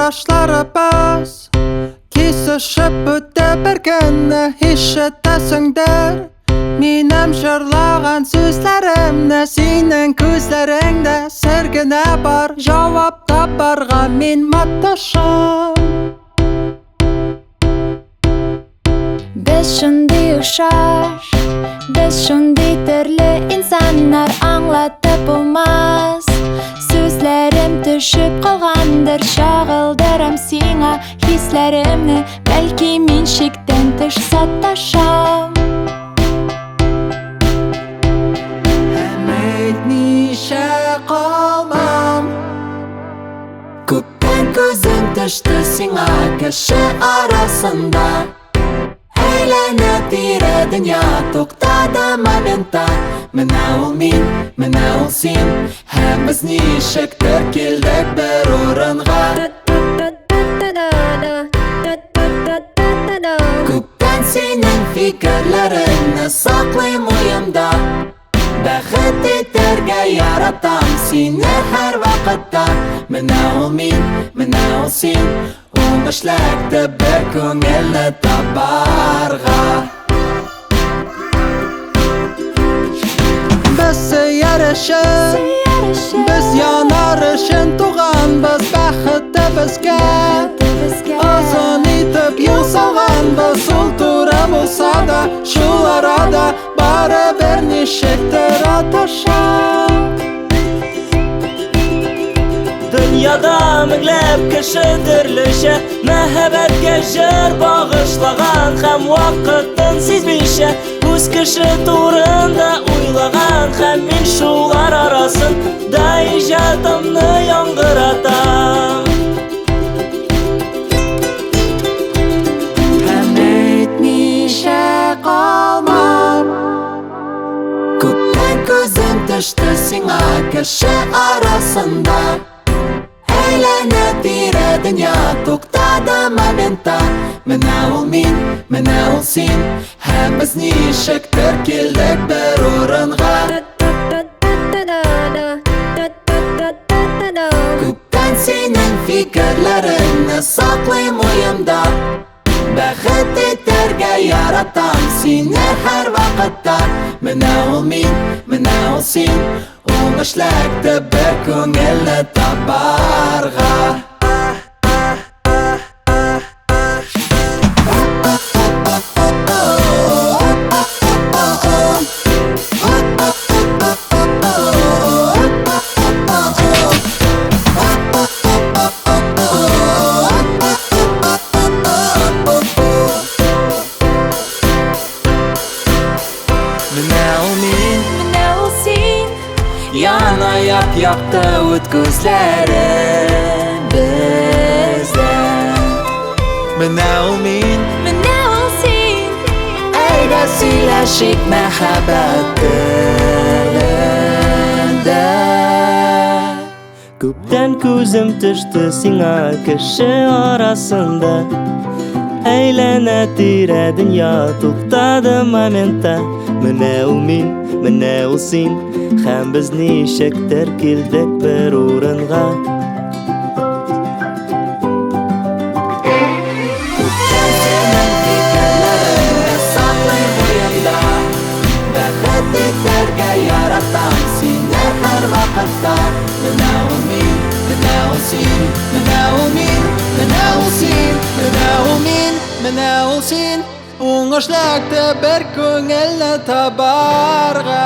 Карашларыбыз кисешеп үтте бер көнне, ишетәсеңдер минем җырлаган сүзләремне. Синең күзләреңдә сер генә бар, җавап табарга мин маташам. Без шундый охшаш, без шундый төрле инсаннар, аңлатып булмас. Сүзләрем төшеп калгандыр, чагылдырам сиңа хисләремне, бәлки мин чиктән тыш саташам. Һәм әйтмичә калмам, күптән күзем төште сиңа кеше арасында. Әйләнә тирә дөнья туктады моментта. Менә ул мин, менә ул син, һәм без ничектер килдек бер урынга. Күптән синең фикерләреңне саклыйм уемда. Бәхет итәргә яратам сине һәр вакытта. Менә ул мин, менә ул син, уңыш эләкте бер күңелне табарга. Без сөяр өчен, без янар өчен туганбыз, бәхете безгә озын итеп юл салганбыз. Ул туры булса да, шул арада барыбер ничектер аташа. Дөньяда меңләп кеше төрлечә мәхәббәткә җыр багышлаган һәм вакытын сизмичә үз кеше турында уйлаган, һәм мин шулар арасында иҗатымны яңгыратам. Һәм әйтмичә калмам, күптән күзем төште сиңа кеше арасында. Әйләнә тирә дөнья туктады моментта. Менә ул мин, менә ул син, һәм без ничектер килдек бер урынга. Күптән синең фикерләреңне саклыйм уемда. Бәхет итәргә яратам сине һәр вакытта. Менә ул мин, менә ул син, уңыш эләкте бер күңелне табарга. Менә ул мин, Менә ул син, яна яп-якты ут күзләре бездә. Менә ул мин, менә ул син, әйдә сөйләшик мәхәббәт телендә. Күптән күзем төште сиңа кеше арасында. Әйләнә тирә дөнья туктады моментта. Менә ул мин, менә ул син, һәм без ничектер килдек бер урынга. Күптән синең фикерләреңне саклыйм уемда. Бәхет итәргә яратам сине һәр вакытта. Менә ул мин, менә ул син, менә ул мин, менә ул син, менә ул мин, менә ул син. Уңыш эләкте бер күңелне табарга.